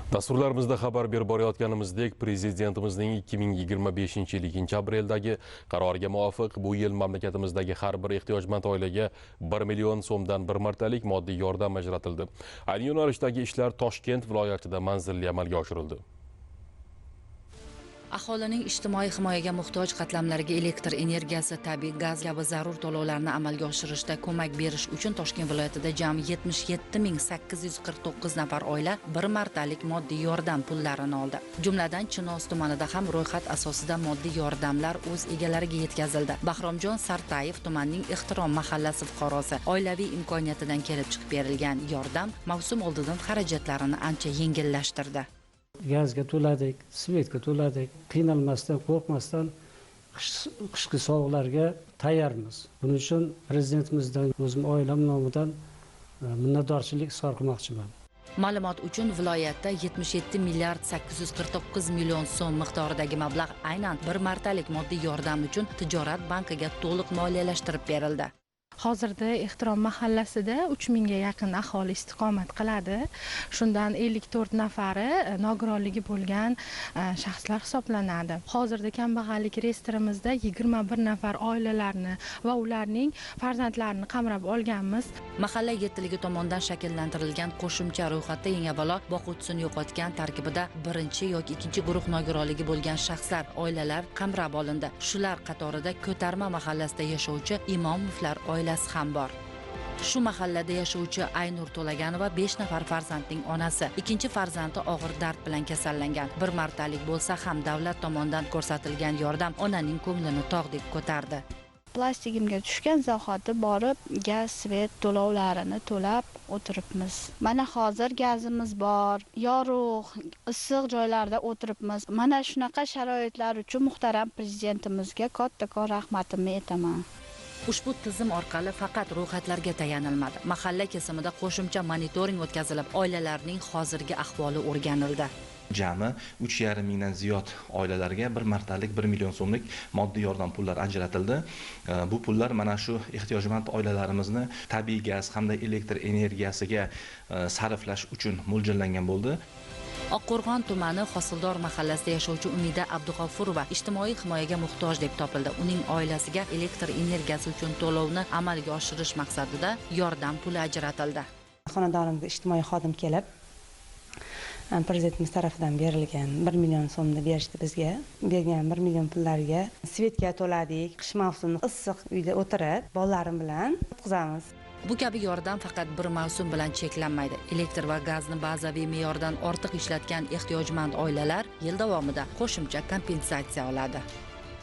Dasturlarimizda xabar berib borayotganimizdek, prezidentimizning 2025-yil 2-apreldagi qaroriga muvofiq bu yil mamlakatimizdagi har bir ehtiyojmand oilaga 1 million so'mdan bir martalik moddiy yordam ajratildi. Ayni yo'nalishdagi ishlar Toshkent viloyatida manzilli amalga oshirildi. Aholining ijtimoiy himoyaga muhtoj qatlamlariga elektr energiyasi, tabiiy gaz kabi zarur to'lovlarni amalga oshirishda ko'mak berish uchun Toshkent viloyatida jami 77849 nafar oila bir martalik moddiy yordam pullarini oldi. Jumladan, Chinoz tumanida ham ro'yxat asosida moddiy yordamlar o'z egalariga yetkazildi. Bahromjon Sartayev tumanning Ehtirom mahallasi fuqarosi. Oilaviy imkoniyatidan kelib chiqib berilgan yordam mavsum oldidan xarajatlarini ancha yengillashtirdi. Gazga to'ladik, svetga to'ladik, qiynalmasdan, qo'rqmasdan qishki sovuqlarga tayyormiz. Buning uchun prezidentimizdan o'zim oilam nomidan minnatdorchilik izhor qilmoqchiman. Ma'lumot uchun, viloyatda 77 milliard 849 million so'm miqdoridagi mablag' aynan bir martalik moddiy yordam uchun tijorat bankiga to'liq moliyalashtirib berildi. Hozirda Ehtirom mahallasida 3000 ga yaqin aholi istiqomat qiladi. Shundan 54 nafari nogironligi bo'lgan shaxslar hisoblanadi. Hozirda kambag'allik reyestrimizda 21 nafar oilalarni va ularning farzandlarini qamrab olganmiz. Mahalla yettiligi tomonidan shakllantirilgan qo'shimcha ro'yxatda eng avvalo boquvchisini yo'qotgan, tarkibida birinchi yoki ikkinchi guruh nogironligi bo'lgan shaxslar, oilalar qamrab olindi. Shular qatorida Ko'tarma mahallasida yashovchi Imomovlar oilasi ham bor. Shu mahallada yashovchi Aynur To'laganova 5 nafar farzandning onasi. Ikkinchi farzandi og'ir dard bilan kasallangan. Bir martalik bo'lsa ham davlat tomonidan ko'rsatilgan yordam onaning ko'nglini tog'dek ko'tardi. Plastigimga tushgan zahoti borib gaz, svet to'lovlarini to'lab o'tiribmiz. Mana hozir gazimiz bor, yorug', issiq joylarda o'tiribmiz. Mana shunaqa sharoitlar uchun muhtaram prezidentimizga kattakon rahmatimni aytaman. Ushbu tizim orqali faqat ro'yxatlarga tayanilmadi. Mahalla kesimida qo'shimcha monitoring o'tkazilib, oilalarning hozirgi ahvoli o'rganildi. Jami 3,5 mingdan ziyod oilalarga bir martalik 1 million so'mlik moddiy yordam pullari ajratildi. Bu pullar mana shu ehtiyojmand oilalarimizni tabiiy gaz hamda elektr energiyasiga sarflash uchun mo'ljallangan bo'ldi. Oqqo'rg'on tumani Hosildor mahallasida yashovchi Umida Abdug'ofurova ijtimoiy himoyaga muhtoj deb topildi. Uning oilasiga elektr energiyasi uchun to'lovni amalga oshirish maqsadida yordam puli ajratildi. Xonadonimga ijtimoiy xodim kelib, prezidentimiz tarafidan berilgan 1 million so'mni berishdi bizga. Bergan 1 million pullarga svetga to'ladik. Qish mavsumini issiq uyda o'tirib, bolalarim bilan o'tkazamiz. Bu kabi yordam faqat bir mavsum bilan cheklanmaydi. Elektr va gazni bazaviy me'yordan ortiq ishlatgan ehtiyojmand oilalar yil davomida qo'shimcha kompensatsiya oladi.